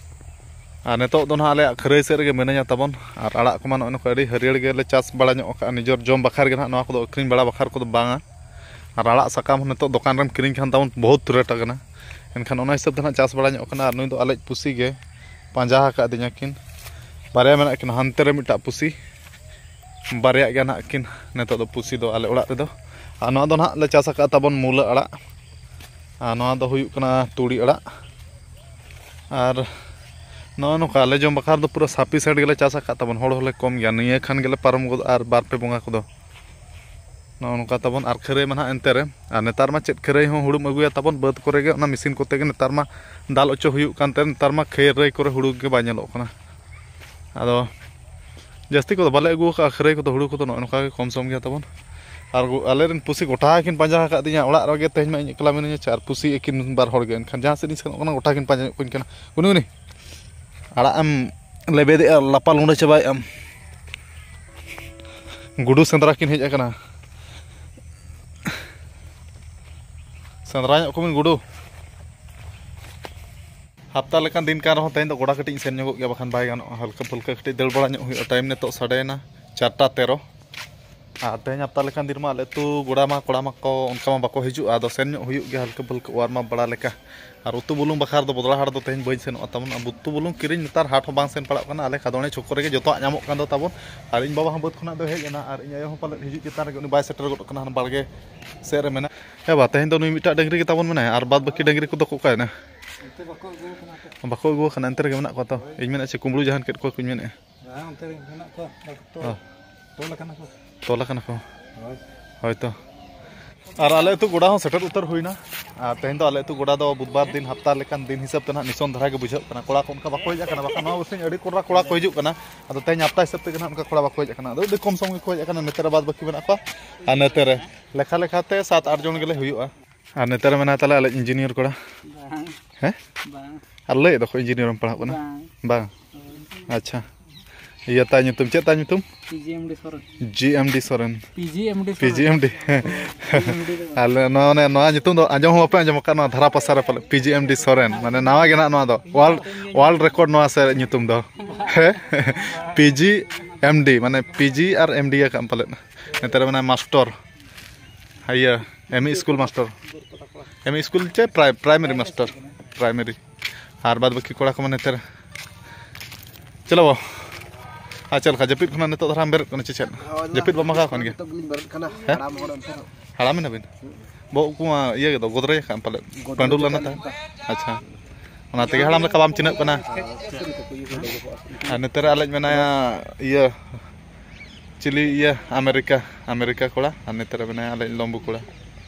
ᱟᱨ ᱱᱤᱛᱚᱜ ᱫᱚ ᱱᱟᱦᱟᱜ ᱟᱞᱮᱭᱟᱜ ᱠᱷᱟᱹᱨᱟᱹᱭ ᱥᱮᱫ ᱨᱮᱜᱮ ᱢᱤᱱᱟᱹᱧᱟ ᱛᱟᱵᱚᱱ᱾ ᱟᱨ ᱟᱲᱟᱜ ᱠᱚᱢᱟ ᱱᱚᱜᱼᱚᱭ ᱱᱚᱝᱠᱟ ᱟᱹᱰᱤ ᱦᱟᱹᱨᱭᱟᱹᱲ ᱜᱮᱞᱮ ᱪᱟᱥ ᱵᱟᱲᱟ ᱧᱚᱜ ᱟᱠᱟᱫᱼᱟ, ᱱᱤᱡᱮᱨ ᱡᱚᱢ ᱵᱟᱠᱷᱨᱟ ᱜᱮ ᱱᱟᱦᱟᱜ, ᱱᱚᱣᱟ ᱠᱚᱫᱚ ᱟᱹᱠᱷᱨᱤᱧ ᱵᱟᱲᱟ ᱵᱟᱠᱷᱨᱟ ᱠᱚᱫᱚ ᱵᱟᱝᱟ᱾ ᱟᱨ ᱟᱲᱟᱜ ᱥᱟᱠᱟᱢ ᱦᱚᱸ ᱱᱤᱛᱚᱜ ᱫᱚᱠᱟᱱ ᱨᱮᱢ ᱠᱤᱨᱤᱧ ᱠᱷᱟᱱ ᱛᱟᱵᱚᱱ ᱵᱚᱦᱩᱛ ᱨᱮᱴ ᱟᱠᱟᱱᱟ᱾ ᱮᱱᱠᱷᱟᱱ ᱚᱱᱟ ᱦᱤᱥᱟᱹᱵ ᱛᱮ ᱱᱟᱦᱟᱜ ᱪᱟᱥ ᱵᱟᱲᱟ ᱧᱚᱜ ᱠᱟᱱᱟ᱾ ᱟᱨ ᱱᱩᱭ ᱫᱚ ᱟᱞᱮᱭᱤᱡ ᱯᱩᱥᱤ ᱜᱮ ᱯᱟᱸᱡᱟ ᱟᱠᱟᱫᱤᱧᱟ ᱠᱤᱱ, ᱵᱟᱨᱭᱟ ᱢᱮᱱᱟᱜ ᱠᱤᱱᱟ, ᱦᱟᱱᱛᱮ ᱨᱮ ᱢᱤᱫᱴᱟᱜ ᱯᱩᱥᱤ, ᱵᱟᱨᱭᱟ ᱜᱮ ᱱᱟᱦᱟᱜ ᱠᱤᱱ ᱱᱤᱛᱚᱜ ᱫᱚ ᱯᱩᱥᱤ ᱫᱚ ᱟᱞᱮ ᱚᱲᱟᱜ ᱨᱮᱫᱚ᱾ ᱟᱨ ᱱᱚᱣᱟ ᱫᱚ ᱱᱟᱦᱟᱜ ᱞᱮ ᱪᱟᱥ ᱟᱠᱟᱫ ᱛᱟᱵᱚᱱ ᱢᱩᱞᱟᱹ ᱟᱲᱟᱜ, ᱟᱨ ᱱᱚᱣᱟ ᱫᱚ ᱦᱩᱭᱩᱜ ᱠᱟᱱᱟ ᱛᱩᱲᱤ ᱟᱲᱟᱜ᱾ ᱟᱨ ᱱᱚᱜᱼᱚ ᱱᱚᱝᱠᱟ ᱟᱞᱮ ᱡᱚᱢ ᱵᱟᱠᱷᱨᱟ ᱫᱚ ᱯᱩᱨᱟᱹ ᱥᱟᱯᱷᱤᱥᱮᱱᱴ ᱜᱮᱞᱮ ᱪᱟᱥ ᱟᱠᱟᱫ ᱛᱟᱵᱚᱱ, ᱦᱚᱲ ᱦᱚᱸᱞᱮ ᱠᱚᱢ ᱜᱮᱭᱟ᱾ ᱱᱤᱭᱟᱹ ᱠᱷᱟᱱ ᱜᱮᱞᱮ ᱯᱟᱨᱚᱢ ᱜᱚᱫᱚᱜᱼᱟ ᱟᱨ ᱵᱟᱨ ᱯᱮ ᱵᱚᱸᱜᱟ ᱠᱚᱫᱚ᱾ ᱱᱚᱜᱼᱚ ᱱᱚᱝᱠᱟ ᱛᱟᱵᱚᱱ᱾ ᱟᱨ ᱠᱷᱟᱹᱨᱟᱹᱭ ᱢᱟ ᱱᱟᱦᱟᱜ ᱮᱱᱛᱮ ᱨᱮ, ᱟᱨ ᱱᱮᱛᱟᱨ ᱢᱟ ᱪᱮᱫ ᱠᱷᱟᱹᱨᱟᱹᱭ ᱦᱚᱸ ᱦᱩᱲᱩᱢ ᱟᱹᱜᱩᱭᱟ ᱛᱟᱵᱚᱱ ᱵᱟᱹᱫᱽ ᱠᱚᱨᱮ ᱜᱮ, ᱚᱱᱟ ᱢᱮᱥᱤᱱ ᱠᱚᱛᱮ ᱜᱮ ᱱᱮᱛᱟᱨ ᱢᱟ ᱫᱟᱞ ᱚᱪᱚ ᱦᱩᱭᱩᱜ ᱠᱟᱱᱛᱮ ᱱᱮᱛᱟᱨ ᱢᱟ ᱠᱷᱟᱹᱨᱟᱹᱭ ᱠᱚᱨᱮ ᱦᱩᱲᱩ ᱜᱮ ᱵᱟᱭ ᱧᱮᱞᱚᱜ ᱠᱟᱱᱟ᱾ ᱟᱫᱚ ᱡᱟᱹᱥᱛᱤ ᱠᱚᱫᱚ ᱵᱟᱞᱮ ᱟᱹᱜᱩ ᱟᱠᱟᱫᱼᱟ ᱠᱷᱟᱹᱨᱟᱹᱭ ᱠᱚᱫᱚ, ᱦᱩᱲᱩ ᱠᱚᱫᱚ ᱱᱚᱜᱼᱚ ᱱᱚᱝᱠᱟ ᱜᱮ ᱠᱚᱢ ᱥᱚᱢ ᱜᱮᱭᱟ ᱛᱟᱵᱚᱱ᱾ ᱟᱨ ᱜᱚ-, ᱟᱞᱮᱨᱮᱱ ᱯᱩᱥᱤ ᱜᱚᱴᱟ ᱠᱤᱱ ᱯᱟᱸᱡᱟ ᱟᱠᱟᱫᱤᱧᱟ, ᱚᱲᱟᱜ ᱨᱮᱜᱮ ᱛᱮᱦᱮᱧ ᱢᱟ ᱤᱧ ᱮᱠᱞᱟ ᱢᱤᱱᱟᱹᱧᱟ ᱪᱮ, ᱟᱨ ᱯᱩᱥᱤ ᱟᱹᱠᱤᱱ ᱵᱟᱨ ᱦᱚᱲ ᱜᱮ᱾ ᱮᱱᱠᱷᱟᱱ ᱡᱟᱦᱟᱸ ᱥᱮᱫ ᱤᱧ ᱥᱮᱱᱚᱜ ᱠᱟᱱᱟ ᱜᱚᱴᱟ ᱠᱤᱱ ᱯᱟᱸᱡᱟ ᱧᱚᱜ ᱠᱟᱹᱧ ᱠᱟᱱᱟ᱾ ᱩᱱᱤ, ᱩᱱᱤ ᱟᱲᱟᱜ ᱮᱢ ᱞᱮᱵᱮᱫᱮᱜᱼᱟ, ᱞᱟᱯᱟ ᱞᱩᱸᱰᱟᱹ ᱪᱟᱵᱟᱭᱮᱫ ᱟᱢ᱾ ᱜᱩᱰᱩ ᱥᱮᱸᱫᱽᱨᱟ ᱠᱤᱱ ᱦᱮᱡ ᱟᱠᱟᱱᱟ᱾ ᱥᱮᱸᱫᱽᱨᱟ ᱧᱚᱜ ᱠᱚᱵᱤᱱ ᱜᱩᱰᱩ᱾ ᱦᱟᱯᱛᱟ ᱞᱮᱠᱟᱱ ᱫᱤᱱ ᱠᱟᱱ ᱨᱮᱦᱚᱸ ᱛᱮᱦᱮᱧ ᱫᱚ ᱜᱚᱰᱟ ᱠᱟᱹᱴᱤᱡ ᱤᱧ ᱥᱮᱱ ᱧᱚᱜᱚᱜ ᱜᱮᱭᱟ, ᱵᱟᱠᱷᱟᱱ ᱵᱟᱭ ᱜᱟᱱᱚᱜᱼᱟ᱾ ᱦᱟᱞᱠᱟ ᱯᱷᱩᱞᱠᱟᱹ ᱠᱟᱹᱴᱤᱡ ᱫᱟᱹᱲ ᱵᱟᱲᱟ ᱧᱚᱜ ᱦᱩᱭᱩᱜᱼᱟ᱾ ᱴᱟᱭᱤᱢ ᱱᱤᱛᱚᱜ ᱥᱟᱰᱮᱭᱮᱱᱟ ᱪᱟᱨᱴᱟ ᱛᱮᱨᱚ᱾ ᱟᱨ ᱛᱮᱦᱮᱧ ᱦᱟᱯᱛᱟ ᱞᱮᱠᱟᱱ ᱫᱤᱱ ᱢᱟ ᱟᱞᱮ ᱟᱹᱛᱩ ᱜᱚᱰᱟ ᱢᱟ ᱠᱚᱲᱟ ᱢᱟ ᱠᱚ ᱚᱱᱠᱟ ᱢᱟ ᱵᱟᱠᱚ ᱦᱤᱡᱩᱜᱼᱟ᱾ ᱟᱫᱚ ᱥᱮᱱ ᱧᱚᱜ ᱦᱩᱭᱩᱜ ᱜᱮᱭᱟ ᱦᱟᱞᱠᱟ ᱯᱷᱩᱞᱠᱟᱹ ᱣᱟᱨᱢ ᱟᱯ ᱵᱟᱲᱟ ᱞᱮᱠᱟ᱾ ᱟᱨ ᱩᱛᱩ ᱵᱩᱞᱩᱝ ᱵᱟᱠᱷᱨᱟ ᱫᱚ ᱵᱚᱫᱽᱲᱟ ᱦᱟᱴ ᱫᱚ ᱛᱮᱦᱮᱧ ᱵᱟᱹᱧ ᱥᱮᱱᱚᱜᱼᱟ ᱛᱟᱵᱚᱱ᱾ ᱟᱨ ᱩᱛᱩ ᱵᱩᱞᱩᱝ ᱠᱤᱨᱤᱧ ᱱᱮᱛᱟᱨ ᱦᱟᱴ ᱦᱚᱸ ᱵᱟᱝ ᱥᱮᱱ ᱯᱟᱲᱟᱜ ᱠᱟᱱᱟ᱾ ᱟᱞᱮ ᱠᱷᱟᱫᱚᱲᱤ ᱪᱷᱚᱠ ᱠᱚᱨᱮ ᱜᱮ ᱡᱚᱛᱚᱣᱟᱜ ᱧᱟᱢᱚᱜ ᱠᱟᱱ ᱫᱚ ᱛᱟᱵᱚᱱ᱾ ᱟᱨ ᱤᱧ ᱵᱟᱵᱟ ᱦᱚᱸ ᱵᱟᱹᱫᱽ ᱠᱷᱚᱱᱟᱜ ᱫᱚᱭ ᱦᱮᱡ ᱮᱱᱟ, ᱟᱨ ᱤᱧ ᱟᱭᱳ ᱦᱚᱸ ᱯᱟᱞᱮᱫ ᱦᱤᱡᱩᱜ ᱪᱮᱛᱟᱱ ᱨᱮᱜᱮ, ᱩᱱᱤ ᱵᱟᱭ ᱥᱮᱴᱮᱨ ᱜᱚᱫ ᱠᱟᱱᱟ, ᱦᱟᱱᱟ ᱵᱟᱲᱜᱮ ᱥᱮᱫ ᱨᱮ ᱢᱮᱱᱟᱭᱟ᱾ ᱦᱮᱸ ᱵᱟ, ᱛᱮᱦᱮᱧ ᱫᱚ ᱱᱩᱭ ᱢᱤᱫᱴᱟᱜ ᱰᱟᱹᱝᱨᱤ ᱜᱮ ᱛᱟᱵᱚᱱ ᱢᱮᱱᱟᱭᱟ, ᱟᱨ ᱵᱟᱫᱽ ᱵᱟᱹᱠᱤ ᱰᱟᱹᱝᱨᱤ ᱠᱚᱫᱚ ᱠᱚ ᱚᱠᱟᱭᱮᱱᱟ? ᱱᱤᱛᱚᱜ ᱵᱟᱠᱚ ᱟᱹᱜᱩ ᱟᱠᱟᱱᱟ ᱛᱚ᱾ ᱵᱟᱠᱚ ᱟᱹᱜᱩ ᱟᱠᱟᱱᱟ, ᱮᱱᱛᱮ ᱨᱮᱜᱮ ᱢᱮᱱᱟᱜ ᱠᱚᱣᱟ ᱛᱚ᱾ ᱦᱳᱭ᱾ ᱤᱧ ᱢᱮᱱᱮᱫ ᱪᱮᱫ ᱠᱩᱢᱵᱽᱲᱩ ᱡᱟᱦᱟᱱ ᱠᱮᱫ ᱠᱚᱣᱟ ᱠᱚᱧ ᱢᱮᱱᱮᱫᱼᱟ᱾ ᱦᱮᱸ, ᱚᱱᱛᱮ ᱨᱮ ᱢᱮᱱᱟᱜ ᱠᱚᱣᱟ, ᱛᱚᱞ, ᱦᱚᱸ᱾ ᱛᱚᱞ ᱟᱠᱟᱱᱟ ᱠᱚ᱾ ᱛᱚᱞ ᱟᱠᱟᱱᱟ ᱠᱚ᱾ ᱦᱳᱭ᱾ ᱦᱳᱭ ᱛᱚ᱾ ᱟᱨ ᱟᱞᱮ ᱟᱹᱛᱩ ᱜᱚᱰᱟ ᱦᱚᱸ ᱥᱮᱴᱮᱨ ᱩᱛᱟᱹᱨ ᱦᱩᱭᱱᱟ᱾ ᱟᱨ ᱛᱮᱦᱮᱧ ᱫᱚ ᱟᱞᱮ ᱟᱹᱛᱩ ᱜᱚᱰᱟ ᱫᱚ ᱵᱩᱫᱷᱵᱟᱨ ᱫᱤᱱ, ᱦᱟᱯᱛᱟ ᱞᱮᱠᱟᱱ ᱫᱤᱱ ᱦᱤᱥᱟᱹᱵ ᱛᱮ ᱱᱟᱦᱟᱜ ᱱᱤᱥᱚᱱ ᱫᱷᱟᱨᱟ ᱜᱮ ᱵᱩᱡᱷᱟᱹᱜ ᱠᱟᱱᱟ᱾ ᱠᱚᱲᱟ ᱠᱚ ᱚᱱᱠᱟ ᱵᱟᱠᱚ ᱦᱮᱡ ᱟᱠᱟᱱᱟ, ᱵᱟᱠᱷᱟᱱ ᱱᱚᱣᱟ ᱵᱟᱨᱥᱤᱧ ᱟᱹᱰᱤ ᱠᱚᱲᱟ, ᱠᱚᱲᱟ ᱠᱚ ᱦᱤᱡᱩᱜ ᱠᱟᱱᱟ᱾ ᱟᱫᱚ ᱛᱮᱦᱮᱧ ᱦᱟᱯᱛᱟ ᱦᱤᱥᱟᱹᱵ ᱛᱮᱜᱮ ᱱᱟᱦᱟᱜ ᱚᱱᱠᱟ ᱠᱚᱲᱟ ᱵᱟᱠᱚ ᱦᱮᱡ ᱟᱠᱟᱱᱟ, ᱟᱫᱚ ᱟᱹᱰᱤ ᱠᱚᱢ ᱥᱚᱢ ᱜᱮᱠᱚ ᱦᱮᱡ ᱟᱠᱟᱱᱟ᱾ ᱱᱚᱛᱮ ᱨᱮ ᱵᱟᱫ ᱵᱟᱹᱠᱤ ᱢᱮᱱᱟᱜ ᱠᱚᱣᱟ᱾ ᱟᱨ ᱱᱚᱛᱮ ᱨᱮ ᱞᱮᱠᱷᱟ ᱞᱮᱠᱷᱟ ᱛᱮ ᱥᱟᱛ ᱟᱴ ᱡᱚᱱ ᱜᱮᱞᱮ ᱦᱩᱭᱩᱜᱼᱟ᱾ ᱟᱨ ᱱᱚᱛᱮ ᱨᱮ ᱢᱮᱱᱟᱭ ᱛᱟᱞᱮ ᱟᱞᱮ ᱤᱧᱡᱤᱱᱤᱭᱟᱨ ᱠᱚᱲᱟ᱾ ᱵᱟᱝ᱾ ᱦᱮᱸ? ᱵᱟᱝ᱾ ᱟᱨ ᱞᱟᱹᱭᱮᱫ ᱫᱚᱠᱚ ᱤᱧᱡᱤᱱᱤᱭᱟᱨ ᱮᱢ ᱯᱟᱲᱦᱟᱜ ᱠᱟᱱᱟ? ᱵᱟᱝ᱾ ᱵᱟᱝ? ᱟᱪᱪᱷᱟ᱾ ᱤᱭᱟᱹ, ᱛᱟᱭ ᱧᱩᱛᱩᱢ, ᱪᱮᱫ ᱛᱟᱭ ᱧᱩᱛᱩᱢ? ᱯᱤ ᱡᱤ ᱮᱢ ᱰᱤ ᱥᱚᱨᱮᱱ᱾ ᱡᱤ ᱮᱢ ᱰᱤ ᱥᱚᱨᱮᱱ᱾ ᱯᱤ ᱡᱤ ᱮᱢ ᱰᱤ᱾ ᱯᱤ ᱡᱤ ᱮᱢ ᱰᱤ᱾ ᱟᱞᱮ ᱱᱚᱣᱟ, ᱢᱟᱱᱮ, ᱱᱚᱣᱟ ᱧᱩᱛᱩᱢ ᱫᱚ ᱟᱸᱡᱚᱢ ᱦᱚᱸ ᱵᱟᱯᱮ ᱟᱸᱡᱚᱢ ᱟᱠᱟᱫ ᱱᱚᱣᱟ ᱫᱷᱟᱨᱟ ᱯᱟᱥᱟ ᱨᱮ ᱯᱟᱞᱮ, ᱯᱤ ᱡᱤ ᱮᱢ ᱰᱤ ᱥᱚᱨᱮᱱ᱾ ᱢᱟᱱᱮ, ᱱᱟᱣᱟ ᱜᱮ ᱱᱟᱜ ᱱᱚᱣᱟ ᱫᱚ, ᱣᱟᱨᱞᱰ, ᱣᱟᱨᱞᱰ ᱨᱮᱠᱚᱨᱰ ᱱᱚᱣᱟ ᱥᱮ ᱧᱩᱛᱩᱢ ᱫᱚ᱾ ᱦᱮᱸ? ᱯᱤ ᱡᱤ ᱮᱢ ᱰᱤ, ᱢᱟᱱᱮ, ᱯᱤ ᱡᱤ ᱟᱨ ᱮᱢ ᱰᱤ ᱟᱠᱟᱫ ᱯᱟᱞᱮᱫ᱾ ᱱᱮᱛᱟᱨ ᱢᱟᱱᱮ ᱢᱟᱥᱴᱚᱨ᱾ ᱤᱭᱟᱹ, M E school master. M E school ᱪᱮ ᱯᱨᱟᱭ-, ᱯᱨᱟᱭᱢᱟᱨᱤ ᱢᱟᱥᱴᱚᱨ? ᱯᱨᱟᱭᱢᱟᱨᱤ᱾ ᱟᱨ ᱵᱟᱫ ᱵᱟᱹᱠᱤ ᱠᱚᱲᱟ ᱠᱚᱢᱟ ᱱᱮᱛᱟᱨ᱾ ᱪᱚᱞᱚ ᱵᱟ᱾ ᱟᱨ ᱪᱮᱫ ᱞᱮᱠᱟ ᱡᱟᱹᱯᱤᱫ ᱠᱷᱚᱱᱟᱜ ᱱᱤᱛᱚᱜ ᱫᱷᱟᱨᱟᱢ ᱵᱮᱨᱮᱫ ᱠᱟᱱᱟ ᱪᱮ ᱪᱮᱫ? ᱦᱳᱭ, ᱡᱟᱹᱯᱤᱫ ᱵᱟᱢ ᱵᱷᱟᱜᱟᱣ ᱠᱟᱱ ᱜᱮᱭᱟ? ᱱᱤᱛᱚᱜ ᱜᱮᱞᱤᱧ ᱵᱮᱨᱮᱫ ᱠᱟᱱᱟ, ᱦᱮᱸ? ᱦᱟᱲᱟᱢ ᱦᱚᱲ ᱮᱱᱛᱮ ᱨᱮᱦᱚᱸ᱾ ᱦᱟᱲᱟᱢ ᱮᱱᱟᱵᱤᱱ? ᱵᱚᱦᱚᱜ ᱠᱚ ᱢᱟ ᱤᱭᱟᱹ ᱜᱮᱫᱚ, ᱜᱚᱫᱨᱮ ᱟᱠᱟᱫ ᱟᱢ ᱯᱟᱞᱮᱫ? ᱜᱚᱫᱨᱮ ᱯᱟᱹᱰᱩ ᱞᱟᱱᱟ ᱟᱠᱟᱫ ᱛᱟᱦᱮᱸᱫ? ᱞᱤᱧ᱾ ᱟᱪᱪᱷᱟ᱾ ᱚᱱᱟ ᱛᱮᱜᱮ ᱦᱟᱲᱟᱢ ᱞᱮᱠᱟ ᱵᱟᱢ ᱪᱤᱱᱦᱟᱹᱜ ᱠᱟᱱᱟ᱾ ᱦᱮᱸ, ᱪᱮᱫ ᱞᱮᱠᱟ ᱠᱚ ᱤᱭᱟᱹ ᱠᱚ ᱞᱟᱹᱜᱤᱫᱚᱜᱼᱟ? ᱟᱨ ᱱᱚᱛᱮ ᱨᱮ ᱟᱞᱮᱡ ᱢᱮᱱᱟᱭᱟ, ᱤᱭᱟᱹ, ᱪᱤᱞᱤ ᱤᱭᱟᱹ, ᱟᱢᱮᱨᱤᱠᱟ, ᱟᱢᱮᱨᱤᱠᱟ ᱠᱚᱲᱟ, ᱟᱨ ᱱᱚᱛᱮ ᱨᱮ ᱢᱮᱱᱟᱭᱟ ᱟᱞᱮ ᱞᱚᱢᱵᱩ ᱠᱚᱲᱟ᱾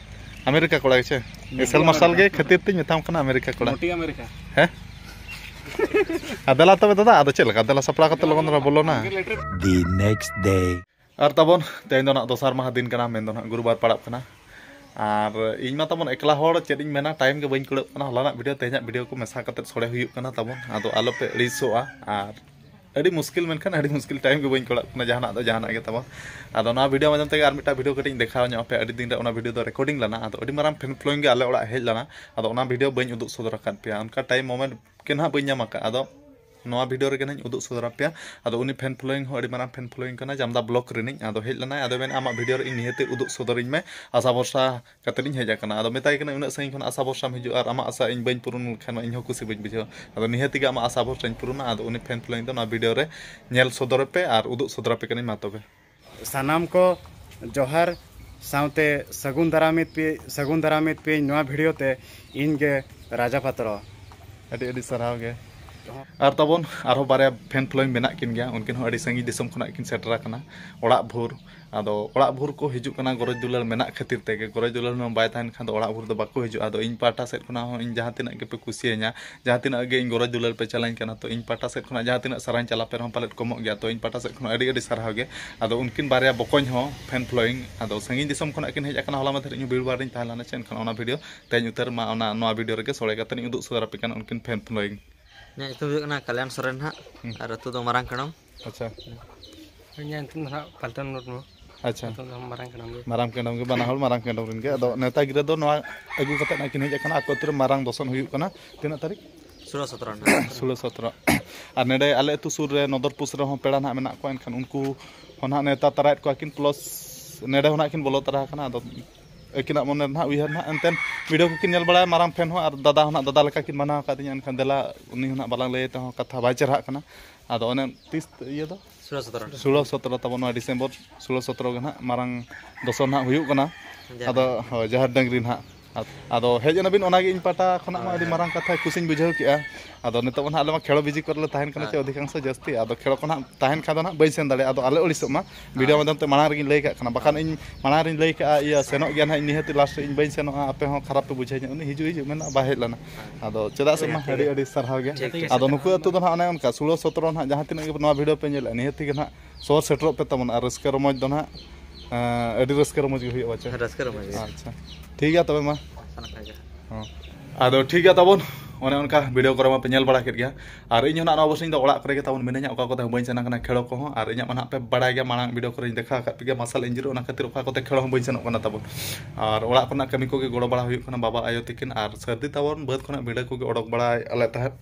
ᱟᱢᱮᱨᱤᱠᱟ ᱠᱚᱲᱟ ᱜᱮᱪᱮ? ᱮᱥᱮᱞ ᱢᱟᱨᱥᱟᱞ ᱜᱮ ᱠᱷᱟᱹᱛᱤᱨ ᱛᱤᱧ ᱢᱮᱛᱟᱢ ᱠᱟᱱᱟ ᱟᱢᱮᱨᱤᱠᱟ ᱠᱚᱲᱟ᱾ ᱢᱚᱴᱤ ᱟᱢᱮᱨᱤᱠᱟ᱾ ᱦᱮᱸ? ᱟᱨ ᱫᱮᱞᱟ ᱛᱚᱵᱮ ᱫᱟᱫᱟ, ᱟᱫᱚ ᱪᱮᱫ ᱞᱮᱠᱟ? ᱫᱮᱞᱟ ᱥᱟᱯᱲᱟᱣ ᱠᱟᱛᱮ ᱞᱚᱜᱚᱱ ᱫᱷᱟᱨᱟ ᱵᱚᱞᱚᱱᱟ᱾ The next day. ᱟᱨ ᱛᱟᱵᱚᱱ ᱛᱮᱦᱮᱧ ᱫᱚ ᱱᱟᱜ ᱫᱚᱥᱟᱨ ᱢᱟᱦᱟ ᱫᱤᱱ ᱠᱟᱱᱟ, ᱢᱮᱱᱫᱚ ᱱᱟᱜ ᱜᱩᱨᱩᱵᱟᱨ ᱯᱟᱲᱟᱜ ᱠᱟᱱᱟ᱾ ᱟᱨ ᱤᱧ ᱢᱟ ᱛᱟᱵᱚᱱ ᱮᱠᱞᱟ ᱦᱚᱲ, ᱪᱮᱫ ᱤᱧ ᱢᱮᱱᱟ, ᱴᱟᱭᱤᱢ ᱜᱮ ᱵᱟᱹᱧ ᱠᱩᱲᱟᱹᱜ ᱠᱟᱱᱟ᱾ ᱦᱚᱞᱟᱱᱟᱜ ᱵᱷᱤᱰᱤᱭᱳ ᱛᱮᱦᱮᱧᱟᱜ ᱵᱷᱤᱰᱤᱭᱳ ᱠᱚ ᱢᱮᱥᱟ ᱠᱟᱛᱮ ᱥᱚᱲᱮ ᱦᱩᱭᱩᱜ ᱠᱟᱱᱟ ᱛᱟᱵᱚᱱ, ᱟᱫᱚ ᱟᱞᱚᱯᱮ ᱟᱹᱲᱤᱥᱚᱜᱼᱟ᱾ ᱟᱨ ᱟᱹᱰᱤ ᱢᱩᱥᱠᱤᱞ, ᱢᱮᱱᱠᱷᱟᱱ ᱟᱹᱰᱤ ᱢᱩᱥᱠᱤᱞ, ᱴᱟᱭᱤᱢ ᱜᱮ ᱵᱟᱹᱧ ᱠᱩᱲᱟᱹᱜ ᱠᱟᱱᱟ ᱡᱟᱦᱟᱱᱟᱜ ᱫᱚ ᱡᱟᱦᱟᱱᱟᱜ ᱜᱮ ᱛᱟᱵᱚᱱ᱾ ᱟᱫᱚ ᱱᱚᱣᱟ ᱵᱷᱤᱰᱤᱭᱳ ᱢᱟᱫᱽᱫᱷᱚᱢ ᱛᱮᱜᱮ ᱟᱨ ᱢᱤᱫᱴᱟᱝ ᱵᱷᱤᱰᱤᱭᱳ ᱠᱟᱹᱴᱤᱡ ᱤᱧ ᱫᱮᱠᱷᱟᱣ ᱧᱚᱜ ᱟᱯᱮᱭᱟ᱾ ᱟᱹᱰᱤ ᱫᱤᱱ ᱨᱮ ᱚᱱᱟ ᱵᱷᱤᱰᱤᱭᱳ ᱫᱚ ᱨᱮᱠᱚᱨᱰᱤᱝ ᱞᱮᱱᱟ, ᱟᱫᱚ ᱟᱹᱰᱤ ᱢᱟᱨᱟᱝ ᱯᱷᱮᱱ ᱯᱷᱚᱞᱳᱭᱤᱝ ᱜᱮ ᱟᱞᱮ ᱚᱲᱟᱜ ᱦᱮᱡ ᱞᱮᱱᱟ, ᱟᱫᱚ ᱚᱱᱟ ᱵᱷᱤᱰᱤᱭᱳ ᱵᱟᱹᱧ ᱩᱫᱩᱜ ᱥᱚᱫᱚᱨ ᱟᱠᱟᱫ ᱯᱮᱭᱟ᱾ ᱚᱱᱠᱟ ᱴᱟᱭᱤᱢ ᱢᱚᱢᱮᱱᱴ ᱜᱮ ᱱᱟᱦᱟᱜ ᱵᱟᱹᱧ ᱧᱟᱢ ᱟᱠᱟᱫ, ᱟᱫᱚ ᱱᱚᱣᱟ ᱵᱷᱤᱰᱤᱭᱳ ᱨᱮᱜᱮ ᱱᱟᱦᱟᱜ ᱤᱧ ᱩᱫᱩᱜ ᱥᱚᱫᱚᱨ ᱟᱯᱮᱭᱟ᱾ ᱟᱫᱚ ᱩᱱᱤ ᱯᱷᱮᱱ ᱯᱷᱚᱞᱳᱭᱤᱝ ᱦᱚᱸ ᱟᱹᱰᱤ ᱢᱟᱨᱟᱝ ᱯᱷᱮᱱ ᱯᱷᱚᱞᱳᱭᱤᱝ ᱠᱟᱱᱟ, ᱡᱟᱢᱫᱟ ᱵᱞᱚᱠ ᱨᱤᱱᱤᱡ᱾ ᱟᱫᱚ ᱦᱮᱡ ᱞᱮᱱᱟᱭ, ᱟᱫᱚ ᱢᱮᱱ, "ᱟᱢᱟᱜ ᱵᱷᱤᱰᱤᱭᱳ ᱨᱮ ᱤᱧ ᱱᱤᱦᱟᱹᱛᱤ ᱩᱫᱩᱜ ᱥᱚᱫᱚᱨᱤᱧ ᱢᱮ, ᱟᱥᱟ ᱵᱷᱚᱨᱥᱟ ᱠᱟᱛᱮᱫ ᱤᱧ ᱦᱮᱡ ᱟᱠᱟᱱᱟ᱾" ᱟᱫᱚ ᱢᱮᱛᱟᱭ ᱠᱟᱱᱟ, "ᱩᱱᱟᱹᱜ ᱥᱟᱺᱜᱤᱧ ᱠᱷᱚᱱ ᱟᱥᱟ ᱵᱷᱚᱨᱥᱟᱢ ᱦᱤᱡᱩᱜᱼᱟ ᱟᱨ ᱟᱢᱟᱜ ᱟᱥᱟ ᱤᱧ ᱵᱟᱹᱧ ᱯᱩᱨᱩᱱ ᱞᱮᱠᱷᱟᱱ ᱢᱟ ᱤᱧ ᱦᱚᱸ ᱠᱩᱥᱤ ᱵᱟᱹᱧ ᱵᱩᱡᱷᱟᱹᱣᱟ᱾" ᱟᱫᱚ ᱱᱤᱦᱟᱹᱛᱤ ᱜᱮ ᱟᱢᱟᱜ ᱟᱥᱟ ᱵᱷᱚᱨᱥᱟᱧ ᱯᱩᱨᱩᱱᱟ᱾ ᱟᱫᱚ ᱩᱱᱤ ᱯᱷᱮᱱ ᱯᱷᱚᱞᱳᱭᱤᱝ ᱫᱚ ᱱᱚᱣᱟ ᱵᱷᱤᱰᱤᱭᱳ ᱨᱮ ᱧᱮᱞ ᱥᱚᱫᱚᱨᱮ ᱯᱮ ᱟᱨ ᱩᱫᱩᱜ ᱥᱚᱫᱚᱨ ᱟᱯᱮ ᱠᱟᱹᱱᱟᱹᱧ᱾ ᱢᱟ ᱛᱚᱵᱮ᱾ ᱥᱟᱱᱟᱢ ᱠᱚ ᱡᱚᱦᱟᱨ, ᱥᱟᱶᱛᱮ ᱥᱟᱹᱜᱩᱱ ᱫᱟᱨᱟᱢᱮᱫ ᱯᱮ, ᱥᱟᱹᱜᱩᱱ ᱫᱟᱨᱟᱢᱮᱫ ᱯᱮᱭᱟᱹᱧ ᱱᱚᱣᱟ ᱵᱷᱤᱰᱤᱭᱳ ᱛᱮ, ᱤᱧ ᱜᱮ ᱨᱟᱡᱟ ᱯᱟᱛᱨᱚ᱾ ᱟᱹᱰᱤ ᱟᱹᱰᱤ ᱥᱟᱨᱦᱟᱣ ᱜᱮ᱾ ᱟᱨ ᱛᱟᱵᱚᱱ ᱟᱨᱦᱚᱸ ᱵᱟᱨᱭᱟ ᱯᱷᱮᱱ ᱯᱷᱚᱞᱳᱭᱤᱝ ᱢᱮᱱᱟᱜ ᱠᱤᱱ ᱜᱮᱭᱟ, ᱩᱱᱠᱤᱱ ᱦᱚᱸ ᱟᱹᱰᱤ ᱥᱟᱺᱜᱤᱧ ᱫᱤᱥᱚᱢ ᱠᱷᱚᱱᱟᱜ ᱠᱤᱱ ᱥᱮᱴᱮᱨ ᱟᱠᱟᱱᱟ ᱚᱲᱟᱜ ᱵᱷᱳᱨ᱾ ᱟᱫᱚ ᱚᱲᱟᱜ ᱵᱷᱳᱨ ᱠᱚ ᱦᱤᱡᱩᱜ ᱠᱟᱱᱟ ᱜᱚᱨᱚᱡᱽ ᱫᱩᱞᱟᱹᱲ ᱢᱮᱱᱟᱜ ᱠᱷᱟᱹᱛᱤᱨ ᱛᱮᱜᱮ᱾ ᱜᱚᱨᱚᱡᱽ ᱫᱩᱞᱟᱹᱲ ᱦᱚᱸ ᱵᱟᱭ ᱛᱟᱦᱮᱱ ᱠᱷᱟᱱ ᱫᱚ ᱚᱲᱟᱜ ᱵᱷᱳᱨ ᱫᱚ ᱵᱟᱠᱚ ᱦᱤᱡᱩᱜᱼᱟ᱾ ᱟᱫᱚ ᱤᱧ ᱯᱟᱦᱴᱟ ᱥᱮᱫ ᱠᱷᱚᱱᱟᱜ ᱦᱚᱸ ᱤᱧ ᱡᱟᱦᱟᱸ ᱛᱤᱱᱟᱹᱜ ᱜᱮᱯᱮ ᱠᱩᱥᱤᱭᱟᱹᱧᱟ, ᱡᱟᱦᱟᱸ ᱛᱤᱱᱟᱹᱜ ᱜᱮ ᱤᱧ ᱜᱚᱨᱚᱡᱽ ᱫᱩᱞᱟᱹᱲ ᱯᱮ ᱪᱟᱞᱟᱧ ᱠᱟᱱᱟ, ᱛᱚ ᱤᱧ ᱯᱟᱦᱴᱟ ᱥᱮᱫ ᱠᱷᱚᱱᱟᱜ ᱡᱟᱦᱟᱸ ᱛᱤᱱᱟᱹᱜ ᱥᱟᱨᱦᱟᱧ ᱪᱟᱞᱟ ᱯᱮ ᱨᱮᱦᱚᱸ ᱯᱟᱞᱮᱫ ᱠᱚᱢᱚᱜ ᱜᱮᱭᱟ᱾ ᱛᱚ ᱤᱧ ᱯᱟᱦᱴᱟ ᱥᱮᱫ ᱠᱷᱚᱱᱟᱜ ᱟᱹᱰᱤ ᱟᱹᱰᱤ ᱥᱟᱨᱦᱟᱣ ᱜᱮ᱾ ᱟᱫᱚ ᱩᱱᱠᱤᱱ ᱵᱟᱨᱭᱟ ᱵᱚᱠᱚᱧ ᱦᱚᱸ ᱯᱷᱮᱱ ᱯᱷᱚᱞᱳᱭᱤᱝ, ᱟᱫᱚ ᱥᱟᱺᱜᱤᱧ ᱫᱤᱥᱚᱢ ᱠᱷᱚᱱᱟᱜ ᱠᱤᱱ ᱦᱮᱡ ᱟᱠᱟᱱᱟ᱾ ᱦᱚᱞᱟ ᱢᱟᱫᱷᱮᱨ ᱤᱧ ᱦᱚᱸ ᱵᱷᱤᱲ ᱵᱷᱟᱲ ᱨᱤᱧ ᱛᱟᱦᱮᱸ ᱞᱮᱱᱟ ᱪᱮ, ᱮᱱᱠᱷᱟᱱ ᱚᱱᱟ ᱵᱷᱤᱰᱤᱭᱳ ᱛᱮᱦᱮᱧ ᱩᱛᱟᱹᱨ ᱢᱟ ᱚᱱᱟ ᱱᱚᱣᱟ ᱵᱷᱤᱰᱤᱭᱳ ᱨᱮᱜᱮ ᱥᱚᱲᱮ ᱠᱟᱛᱮ ᱤᱧ ᱩᱫᱩᱜ ᱥᱚᱫᱚᱨ ᱟᱯᱮ ᱠᱟᱱᱟ ᱩᱱᱠᱤᱱ ᱯᱷᱮᱱ ᱯᱷᱚᱞᱳᱭᱤᱝ᱾ ᱤᱧᱟᱹᱜ ᱧᱩᱛᱩᱢ ᱫᱚ ᱦᱩᱭᱩᱜ ᱠᱟᱱᱟ ᱠᱟᱞᱭᱟᱱ ᱥᱚᱨᱮᱱ ᱦᱟᱸᱜ᱾ ᱦᱩᱸ᱾ ᱟᱨ ᱟᱹᱛᱩ ᱫᱚ ᱢᱟᱨᱟᱝ ᱠᱟᱲᱚᱢ᱾ ᱟᱪᱪᱷᱟ᱾ ᱤᱧᱟᱹᱜ ᱧᱩᱛᱩᱢ ᱫᱚ ᱦᱟᱸᱜ ᱯᱟᱞᱴᱚᱱ ᱢᱩᱨᱢᱩ᱾ ᱟᱪᱪᱷᱟ᱾ ᱟᱹᱛᱩ ᱫᱚ ᱢᱟᱨᱟᱝ ᱠᱟᱲᱚᱢ ᱜᱮ᱾ ᱢᱟᱨᱟᱝ ᱠᱟᱲᱚᱢ ᱜᱮ, ᱵᱟᱱᱟ ᱦᱚᱲ ᱢᱟᱨᱟᱝ ᱠᱟᱲᱚᱢ ᱨᱮᱱ ᱜᱮ᱾ ᱟᱫᱚ ᱱᱮᱣᱛᱟ ᱜᱤᱨᱟᱹ ᱫᱚ ᱱᱚᱣᱟ ᱟᱹᱜᱩ ᱠᱟᱛᱮ ᱱᱟᱜ ᱠᱤᱱ ᱦᱮᱡ ᱟᱠᱟᱱᱟ᱾ ᱟᱠᱚ ᱟᱹᱛᱩ ᱨᱮ ᱢᱟᱨᱟᱝ ᱫᱚᱥᱚᱱ ᱦᱩᱭᱩᱜ ᱠᱟᱱᱟ᱾ ᱛᱤᱱᱟᱹᱜ ᱛᱟᱹᱨᱤᱠᱷ? ᱥᱳᱞᱳ ᱥᱚᱛᱨᱚ ᱨᱮᱱᱟᱜ᱾ ᱥᱳᱞᱳ ᱥᱚᱛᱨᱚ᱾ ᱟᱨ ᱱᱚᱰᱮ ᱟᱞᱮ ᱟᱹᱛᱩ ᱥᱩᱨ ᱨᱮ ᱱᱚᱫᱚᱨᱯᱩᱥ ᱨᱮᱦᱚᱸ ᱯᱮᱲᱟ ᱱᱟᱜ ᱢᱮᱱᱟᱜ ᱠᱚᱣᱟ, ᱮᱱᱠᱷᱟᱱ ᱩᱱᱠᱩ ᱦᱚᱸ ᱱᱟᱜ ᱱᱮᱣᱛᱟ ᱛᱟᱨᱟᱭᱮᱫ ᱠᱚᱣᱟ ᱠᱤᱱ, ᱯᱞᱟᱥ ᱱᱚᱰᱮ ᱦᱚᱸ ᱱᱟᱜ ᱠᱤᱱ ᱵᱚᱞᱚ ᱛᱟᱨᱟ ᱟᱠᱟᱱᱟ᱾ ᱟᱫᱚ ᱟᱹᱠᱤᱱᱟᱜ ᱢᱚᱱᱮ ᱨᱮ ᱱᱟᱜ ᱩᱭᱦᱟᱹᱨ ᱱᱟᱜ ᱮᱱᱛᱮᱱ ᱵᱷᱤᱰᱤᱭᱳ ᱠᱚᱠᱤᱱ ᱧᱮᱞ ᱵᱟᱲᱟᱭᱟ, ᱢᱟᱨᱟᱝ ᱯᱷᱮᱱ ᱦᱚᱸ, ᱟᱨ ᱫᱟᱫᱟ ᱦᱚᱸ ᱱᱟᱜ ᱫᱟᱫᱟ ᱞᱮᱠᱟ ᱠᱤᱱ ᱢᱟᱱᱟᱣ ᱟᱠᱟᱫᱤᱧᱟ᱾ ᱮᱱᱠᱷᱟᱱ ᱫᱮᱞᱟ ᱩᱱᱤ ᱦᱚᱸ ᱱᱟᱜ ᱵᱟᱞᱟᱝ ᱞᱟᱹᱭ ᱛᱮᱦᱚᱸ ᱠᱟᱛᱷᱟ ᱵᱟᱭ ᱪᱮᱨᱦᱟᱜ ᱠᱟᱱᱟ᱾ ᱟᱫᱚ ᱚᱱᱮ ᱛᱤᱥ ᱤᱭᱟᱹ ᱫᱚ? ᱥᱳᱞᱳ ᱥᱚᱛᱨᱚ᱾ ᱥᱳᱞᱳ ᱥᱚᱛᱨᱚ ᱛᱟᱵᱚᱱ ᱱᱚᱣᱟ ᱰᱤᱥᱮᱢᱵᱚᱨ ᱥᱳᱞᱳ ᱥᱚᱛᱨᱚ ᱜᱮ ᱱᱟᱜ ᱢᱟᱨᱟᱝ ᱫᱚᱥᱚᱱ ᱱᱟᱜ ᱦᱩᱭᱩᱜ ᱠᱟᱱᱟ᱾ ᱡᱟᱦᱮᱨ ᱟᱫᱚ ᱰᱟᱝᱨᱤ᱾ ᱦᱳᱭ, ᱡᱟᱦᱮᱨ ᱰᱟᱝᱨᱤ ᱱᱟᱜ᱾ ᱟᱫᱚ ᱦᱮᱡ ᱮᱱᱟᱵᱤᱱ, ᱚᱱᱟᱜᱮ ᱤᱧ ᱯᱟᱦᱴᱟ ᱠᱷᱚᱱᱟᱜ ᱢᱟ ᱟᱹᱰᱤ ᱦᱳᱭ᱾ ᱢᱟᱨᱟᱝ ᱠᱟᱛᱷᱟ, ᱠᱩᱥᱤᱧ ᱵᱩᱡᱷᱟᱹᱣ ᱠᱮᱜᱼᱟ᱾ ᱟᱫᱚ ᱱᱤᱛᱚᱜ ᱢᱟ ᱱᱟᱜ ᱟᱞᱮ ᱢᱟ ᱠᱷᱮᱲᱚ ᱵᱤᱡᱤ ᱠᱚᱨᱮ ᱞᱮ ᱛᱟᱦᱮᱱ ᱠᱟᱱᱟ ᱪᱮ ᱦᱳᱭ᱾ ᱚᱫᱷᱤᱠᱟᱝᱥᱚ ᱡᱟᱹᱥᱛᱤ, ᱟᱫᱚ ᱠᱷᱮᱲᱚ ᱠᱚ ᱱᱟᱜ ᱛᱟᱦᱮᱱ ᱠᱷᱟᱱ ᱫᱚ ᱱᱟᱜ ᱵᱟᱹᱧ ᱥᱮᱱ ᱫᱟᱲᱮᱭᱟᱜᱼᱟ᱾ ᱟᱫᱚ ᱟᱞᱮ ᱟᱹᱲᱤᱥᱚᱜ ᱢᱟ, ᱵᱷᱤᱰᱤᱭᱳ ᱦᱳᱭ᱾ ᱢᱟᱫᱽᱫᱷᱚᱢ ᱛᱮ ᱢᱟᱲᱟᱝ ᱨᱮᱜᱤᱧ ᱞᱟᱹᱭ ᱠᱟᱜ ᱠᱟᱱᱟ, ᱵᱟᱠᱷᱟᱱ ᱦᱳᱭ᱾ ᱤᱧ ᱢᱟᱲᱟᱝ ᱨᱤᱧ ᱞᱟᱹᱭ ᱠᱟᱜᱼᱟ, ᱤᱭᱟᱹ, ᱥᱮᱱᱚᱜ ᱜᱮᱭᱟ ᱱᱟᱜ ᱤᱧ, ᱱᱤᱦᱟᱹᱛᱤ ᱞᱟᱥᱴ ᱨᱮ ᱤᱧ ᱵᱟᱹᱧ ᱥᱮᱱᱚᱜᱼᱟ, ᱟᱯᱮ ᱦᱚᱸ ᱠᱷᱟᱨᱟᱯ ᱯᱮ ᱵᱩᱡᱷᱟᱹᱣ ᱧᱚᱜ, ᱩᱱᱤ ᱦᱤᱡᱩᱜ ᱦᱤᱡᱩᱜ ᱢᱮᱱᱟ, ᱵᱟᱭ ᱦᱮᱡ ᱞᱮᱱᱟ᱾ ᱟᱫᱚ ᱪᱮᱫᱟᱜ ᱥᱮ ᱢᱟ ᱴᱷᱤᱠ ᱟᱹᱰᱤ ᱜᱮᱭᱟ᱾ ᱟᱹᱰᱤ ᱥᱟᱨᱦᱟᱣ ᱜᱮ᱾ ᱴᱷᱤᱠ ᱜᱮᱭᱟ᱾ ᱟᱫᱚ ᱱᱩᱠᱩ ᱟᱹᱛᱩ ᱫᱚ ᱱᱟᱜ ᱚᱱᱮ ᱚᱱᱠᱟ ᱥᱳᱞᱳ ᱥᱚᱛᱨᱚ ᱱᱟᱜ ᱡᱟᱦᱟᱸ ᱛᱤᱱᱟᱹᱜ ᱜᱮ ᱱᱚᱣᱟ ᱵᱷᱤᱰᱤᱭᱳ ᱯᱮ ᱧᱮᱞᱮᱫᱼᱟ, ᱱᱤᱦᱟᱹᱛᱤ ᱜᱮ ᱱᱟᱜ ᱥᱚᱦᱚᱨ ᱥᱮᱴᱮᱨᱚᱜ ᱯᱮ ᱛᱟᱵᱚᱱ, ᱟᱨ ᱨᱟᱹᱥᱠᱟᱹ ᱨᱚᱢᱚᱡᱽ ᱫᱚ ᱱᱟᱜ, ᱮᱸ, ᱟᱹᱰᱤ ᱨᱟᱹᱥᱠᱟᱹ ᱨᱚᱢᱚᱡᱽ ᱜᱮ ᱦᱩᱭᱩᱜᱼᱟ ᱵᱟᱪᱮ? ᱨᱟᱹᱥᱠᱟᱹ ᱨᱚᱢᱚᱡᱽ ᱜᱮ᱾ ᱟᱪᱪᱷᱟ, ᱴᱷᱤᱠ ᱜᱮᱭᱟ ᱛᱚᱵᱮ ᱢᱟ᱾ ᱥᱟᱱᱟᱢ ᱠᱚᱜᱮ᱾ ᱦᱚᱸ᱾ ᱟᱫᱚ ᱴᱷᱤᱠ ᱜᱮᱭᱟ ᱛᱟᱵᱚᱱ, ᱚᱱᱮ ᱚᱱᱠᱟ ᱵᱷᱤᱰᱤᱭᱳ ᱠᱚᱨᱮ ᱢᱟᱯᱮ ᱧᱮᱞ ᱵᱟᱲᱟ ᱠᱮᱫ ᱜᱮᱭᱟ᱾ ᱟᱨ ᱤᱧ ᱦᱚᱸ ᱱᱟᱜ ᱱᱚᱣᱟ ᱵᱚᱨᱥᱤᱧ ᱫᱚ ᱚᱲᱟᱜ ᱠᱚᱨᱮ ᱜᱮ ᱛᱟᱵᱚᱱ ᱢᱤᱱᱟᱹᱧᱟ, ᱚᱠᱟ ᱠᱚᱛᱮ ᱦᱚᱸ ᱵᱟᱹᱧ ᱥᱮᱱ ᱟᱠᱟᱱᱟ ᱠᱷᱮᱲᱚ ᱠᱚᱦᱚᱸ᱾ ᱟᱨ ᱤᱧᱟᱹᱜ ᱢᱟ ᱱᱟᱜ ᱯᱮ ᱵᱟᱲᱟᱭ ᱜᱮᱭᱟ, ᱢᱟᱲᱟᱝ ᱵᱷᱤᱰᱤᱭᱳ ᱠᱚᱨᱮᱧ ᱫᱮᱠᱷᱟᱣ ᱟᱠᱟᱫ ᱯᱮ ᱜᱮᱭᱟ, ᱢᱟᱥᱟᱞ ᱤᱧᱡᱩᱨᱤ, ᱚᱱᱟ ᱠᱷᱟᱹᱛᱤᱨ ᱚᱠᱟ ᱠᱚᱛᱮ ᱠᱷᱮᱲᱚ ᱦᱚᱸ ᱵᱟᱹᱧ ᱥᱮᱱᱚᱜ ᱠᱟᱱᱟ ᱛᱟᱵᱚᱱ᱾ ᱟᱨ ᱚᱲᱟᱜ ᱠᱚᱨᱮᱱᱟᱜ ᱠᱟᱹᱢᱤ ᱠᱚᱜᱮ ᱜᱚᱲᱚ ᱵᱟᱲᱟ ᱦᱩᱭᱩᱜ ᱠᱟᱱᱟ, ᱵᱟᱵᱟ ᱟᱭᱳ ᱛᱤᱠᱤᱱ, ᱟᱨ ᱥᱟᱹᱨᱫᱤ ᱛᱟᱵᱚᱱ ᱵᱟᱹᱫᱽ ᱠᱷᱚᱱᱟᱜ ᱵᱤᱰᱟᱹ ᱠᱚᱜᱮ ᱚᱰᱚᱠ ᱵᱟᱲᱟᱭ ᱟᱞᱮ ᱛᱟᱦᱮᱸᱫ᱾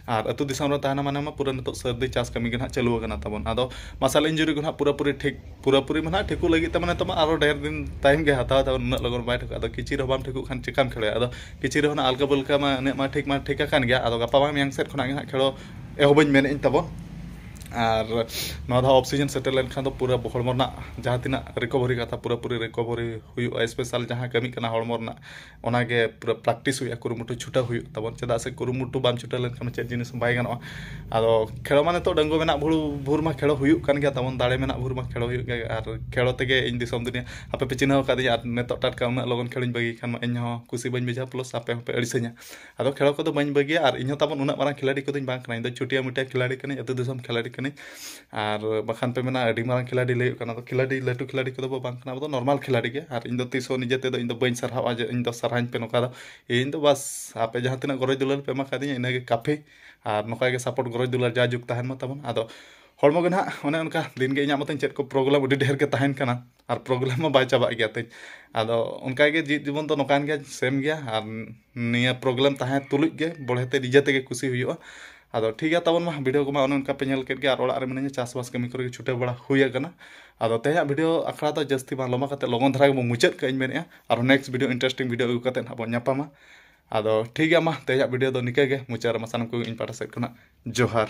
ᱟᱨ ᱟᱹᱛᱩ ᱫᱤᱥᱚᱢ ᱨᱮ ᱛᱟᱦᱮᱱᱟ ᱢᱟᱱᱮ ᱢᱟ ᱯᱩᱨᱟᱹ ᱱᱤᱛᱚᱜ ᱥᱟᱹᱨᱫᱤ ᱪᱟᱥ ᱠᱟᱹᱢᱤ ᱜᱮ ᱱᱟᱦᱟᱜ ᱪᱟᱹᱞᱩ ᱟᱠᱟᱱᱟ ᱛᱟᱵᱚᱱ᱾ ᱟᱫᱚ ᱢᱟᱥᱟᱞ ᱤᱧᱡᱩᱨᱤ ᱠᱚ ᱱᱟᱦᱟᱜ ᱯᱩᱨᱟᱹᱯᱩᱨᱤ ᱴᱷᱤᱠ, ᱯᱩᱨᱟᱹᱯᱩᱨᱤ ᱢᱟ ᱱᱟᱦᱟᱜ ᱴᱷᱤᱠᱚᱜ ᱞᱟᱹᱜᱤᱫ ᱛᱮ ᱢᱟᱱᱮ ᱛᱟᱢᱟ ᱟᱨᱚ ᱰᱷᱮᱨ ᱫᱤᱱ ᱴᱟᱭᱤᱢ ᱜᱮ ᱦᱟᱛᱟᱣᱟ ᱛᱟᱵᱚᱱ, ᱩᱱᱟᱹᱜ ᱞᱚᱜᱚᱱ ᱵᱟᱭ ᱴᱷᱤᱠᱚᱜ ᱠᱷᱟᱱ ᱪᱮᱠᱟᱢ ᱠᱷᱮᱲᱚᱭᱟ? ᱟᱫᱚ ᱠᱤᱪᱷᱤ ᱨᱮᱦᱚᱸ ᱱᱟᱦᱟᱜ ᱟᱞᱠᱟ ᱵᱟᱹᱞᱠᱟ ᱢᱟ ᱤᱱᱟᱹᱜ ᱢᱟ ᱴᱷᱤᱠ ᱢᱟ ᱴᱷᱤᱠ ᱟᱠᱟᱱ ᱜᱮᱭᱟ᱾ ᱟᱫᱚ ᱜᱟᱯᱟ ᱵᱟᱝ ᱢᱮᱭᱟᱝ ᱥᱮᱫ ᱠᱷᱚᱱᱟᱜ ᱜᱮ ᱱᱟᱦᱟᱜ ᱠᱷᱮᱲᱚ ᱮᱦᱚᱵᱟᱹᱧ ᱢᱮᱱᱮᱫ ᱟᱹᱧ ᱛᱟᱵᱚᱱ᱾ ᱟᱨ ᱱᱚᱣᱟ ᱫᱷᱟᱣ off season ᱥᱮᱴᱮᱨ ᱞᱮᱱᱠᱷᱟᱱ ᱫᱚ ᱯᱩᱨᱟᱹ ᱦᱚᱲᱢᱚ ᱨᱮᱱᱟᱜ ᱡᱟᱦᱟᱸ ᱛᱤᱱᱟᱹᱜ recovery ᱠᱟᱛᱷᱟ ᱯᱩᱨᱟᱹᱯᱩᱨᱤ recovery ᱦᱩᱭᱩᱜᱼᱟ᱾ special ᱡᱟᱦᱟᱸ ᱠᱟᱹᱢᱤ ᱠᱟᱱᱟ ᱦᱚᱲᱢᱚ ᱨᱮᱱᱟᱜ, ᱚᱱᱟᱜᱮ ᱯᱩᱨᱟᱹ practice ᱦᱩᱭᱩᱜᱼᱟ, ᱠᱩᱨᱩᱢᱩᱴᱩ ᱪᱷᱩᱴᱟᱹᱣ ᱦᱩᱭᱩᱜ ᱛᱟᱵᱚᱱ᱾ ᱪᱮᱫᱟᱜ ᱥᱮ ᱠᱩᱨᱩᱢᱩᱴᱩ ᱵᱟᱢ ᱪᱷᱩᱴᱟᱹᱣ ᱞᱮᱱᱠᱷᱟᱱ ᱪᱮᱫ ᱡᱤᱱᱤᱥ ᱦᱚᱸ ᱵᱟᱭ ᱜᱟᱱᱚᱜᱼᱟ᱾ ᱟᱫᱚ ᱠᱷᱮᱲᱚ ᱢᱟ ᱱᱤᱛᱚᱜ ᱰᱟᱺᱜᱩᱣᱟᱹ ᱢᱮᱱᱟᱜ ᱵᱷᱳᱨ, ᱵᱷᱳᱨ ᱢᱟ ᱠᱷᱮᱲᱚ ᱦᱩᱭᱩᱜ ᱠᱟᱱ ᱜᱮᱭᱟ ᱛᱟᱵᱚᱱ, ᱫᱟᱲᱮ ᱢᱮᱱᱟᱜ ᱵᱷᱳᱨ ᱢᱟ ᱠᱷᱮᱲᱚ ᱦᱩᱭᱩᱜ ᱜᱮᱭᱟ᱾ ᱟᱨ ᱠᱷᱮᱲᱚ ᱛᱮᱜᱮ ᱤᱧ ᱫᱤᱥᱚᱢ ᱫᱩᱱᱤᱭᱟᱹ, ᱟᱯᱮ ᱯᱮ ᱪᱤᱱᱦᱟᱹᱣ ᱟᱠᱟᱫᱤᱧᱟ, ᱟᱨ ᱱᱤᱛᱚᱜ ᱴᱟᱴᱠᱟ ᱩᱱᱟᱹᱜ ᱞᱚᱜᱚᱱ ᱠᱷᱮᱲᱚᱧ ᱵᱟᱹᱜᱤ ᱠᱷᱟᱱ ᱢᱟ ᱤᱧ ᱦᱚᱸ ᱠᱩᱥᱤ ᱵᱟᱹᱧ ᱵᱩᱡᱷᱟᱹᱣᱟ, plus ᱟᱯᱮ ᱦᱚᱸᱯᱮ ᱟᱹᱲᱤᱥᱟᱹᱧᱟ᱾ ᱟᱫᱚ ᱠᱷᱮᱲᱚ ᱠᱚᱫᱚ ᱵᱟᱹᱧ ᱵᱟᱹᱜᱤᱭᱟ, ᱟᱨ ᱤᱧ ᱦᱚᱸ ᱛᱟᱵᱚᱱ ᱩᱱᱟᱹᱜ ᱢᱟᱨᱟᱝ ᱠᱷᱤᱞᱟᱲᱤ ᱠᱚᱫᱚᱧ ᱵᱟᱝ ᱠᱟᱱᱟ᱾ ᱤᱧ ᱫᱚ ᱪᱷᱩᱴᱤᱭᱟ ᱢᱩᱴᱤᱭᱟ ᱠᱷᱤᱞᱟᱲᱤ ᱠᱟᱹᱱᱟᱹᱧ, ᱟᱹᱛᱩ ᱫᱤᱥᱚᱢ ᱠᱷᱤᱞᱟᱲᱤ ᱠᱟᱹᱱᱟᱹᱧ᱾ ᱟᱨ ᱵᱟᱠᱷᱟᱱ ᱯᱮ ᱢᱮᱱᱟ ᱟᱹᱰᱤ ᱢᱟᱨᱟᱝ ᱠᱷᱤᱞᱟᱲᱤ ᱞᱟᱹᱭᱚᱜ ᱠᱟᱱᱟ᱾ ᱟᱫᱚ ᱠᱷᱤᱞᱟᱲᱤ, ᱞᱟᱹᱴᱩ ᱠᱷᱤᱞᱟᱲᱤ ᱠᱚᱫᱚ ᱵᱚ ᱵᱟᱝ ᱠᱟᱱᱟ, ᱟᱵᱚ ᱫᱚ normal ᱠᱷᱤᱞᱟᱲᱤ ᱜᱮ᱾ ᱟᱨ ᱤᱧ ᱫᱚ ᱛᱤᱥ ᱦᱚᱸ ᱱᱤᱡᱮ ᱛᱮᱫᱚ ᱤᱧ ᱫᱚ ᱵᱟᱹᱧ ᱥᱟᱨᱦᱟᱣᱟ ᱡᱮ ᱤᱧ ᱫᱚ ᱥᱟᱨᱦᱟᱣᱤᱧ ᱯᱮ ᱱᱚᱝᱠᱟ ᱫᱚ᱾ ᱤᱧ ᱫᱚ ᱵᱟᱥ ᱟᱯᱮ ᱡᱟᱦᱟᱸ ᱛᱤᱱᱟᱹᱜ ᱜᱚᱨᱚᱡᱽ ᱫᱩᱞᱟᱹᱲ ᱯᱮ ᱮᱢᱟ ᱠᱟᱫᱤᱧᱟ, ᱤᱱᱟᱹᱜᱮ ᱠᱟᱯᱷᱤ᱾ ᱟᱨ ᱱᱚᱝᱠᱟ ᱜᱮ support ᱜᱚᱨᱚᱡᱽ ᱫᱩᱞᱟᱹᱲ ᱡᱟᱭᱡᱩᱜᱽ ᱛᱟᱦᱮᱱ ᱢᱟ ᱛᱟᱵᱚᱱ᱾ ᱟᱫᱚ ᱦᱚᱲᱢᱚ ᱜᱮ ᱱᱟᱦᱟᱜ ᱚᱱᱮ ᱚᱱᱠᱟ ᱫᱤᱱ ᱜᱮ ᱤᱧᱟᱹᱜ ᱢᱟᱛᱚᱧ ᱪᱮᱫ ᱠᱚ problem ᱟᱹᱰᱤ ᱰᱷᱮᱨ ᱜᱮ ᱛᱟᱦᱮᱱ ᱠᱟᱱᱟ, ᱟᱨ problem ᱢᱟ ᱵᱟᱭ ᱪᱟᱵᱟᱜ ᱜᱮᱭᱟ ᱛᱤᱧ᱾ ᱟᱫᱚ ᱚᱱᱠᱟ ᱜᱮ ᱡᱤᱣᱤᱫ ᱡᱤᱵᱚᱱ ᱫᱚ ᱱᱚᱝᱠᱟᱱ ᱜᱮᱭᱟ, same ᱜᱮᱭᱟ᱾ ᱟᱨ ᱱᱤᱭᱟᱹ problem ᱛᱟᱦᱮᱸ ᱛᱩᱞᱩᱡ ᱜᱮ ᱵᱚᱲᱦᱮ ᱛᱮ ᱱᱤᱡᱮ ᱛᱮᱜᱮ ᱠᱩᱥᱤ ᱦᱩᱭᱩᱜᱼᱟ᱾ ᱟᱫᱚ ᱴᱷᱤᱠ ᱜᱮᱭᱟ ᱛᱟᱵᱚᱱ ᱢᱟ, video ᱠᱚᱢᱟ ᱚᱱᱮ ᱚᱱᱠᱟ ᱯᱮ ᱧᱮᱞ ᱠᱮᱫ ᱜᱮᱭᱟ, ᱟᱨ ᱚᱲᱟᱜ ᱨᱮ ᱢᱤᱱᱟᱹᱧᱟ, ᱪᱟᱥᱵᱟᱥ ᱠᱟᱹᱢᱤ ᱠᱚᱨᱮ ᱜᱮ ᱪᱷᱩᱴᱟᱹᱣ ᱵᱟᱲᱟ ᱦᱩᱭ ᱟᱠᱟᱱᱟ᱾ ᱟᱫᱚ ᱛᱮᱦᱮᱧᱟᱜ video ᱟᱠᱷᱲᱟ ᱫᱚ ᱡᱟᱹᱥᱛᱤ ᱵᱟᱝ ᱞᱚᱢᱵᱟ ᱠᱟᱛᱮ ᱞᱚᱜᱚᱱ ᱫᱷᱟᱨᱟ ᱜᱮᱵᱚᱱ ᱢᱩᱪᱟᱹᱫ ᱠᱟᱜᱼᱟ ᱤᱧ ᱢᱮᱱᱮᱫᱼᱟ᱾ ᱟᱨ next video interesting video ᱟᱹᱜᱩ ᱠᱟᱛᱮ ᱱᱟᱦᱟᱜ ᱵᱚᱱ ᱧᱟᱯᱟᱢᱟ᱾ ᱟᱫᱚ ᱴᱷᱤᱠ ᱜᱮᱭᱟ ᱢᱟ, ᱛᱮᱦᱮᱧᱟᱜ video ᱫᱚ ᱱᱤᱠᱟᱹ ᱜᱮ ᱢᱩᱪᱟᱹᱫ ᱨᱮᱢᱟ ᱥᱟᱱᱟᱢ ᱠᱚᱜᱮ ᱤᱧ ᱯᱟᱦᱴᱟ ᱥᱮᱫ ᱠᱷᱚᱱᱟᱜ ᱡᱚᱦᱟᱨ᱾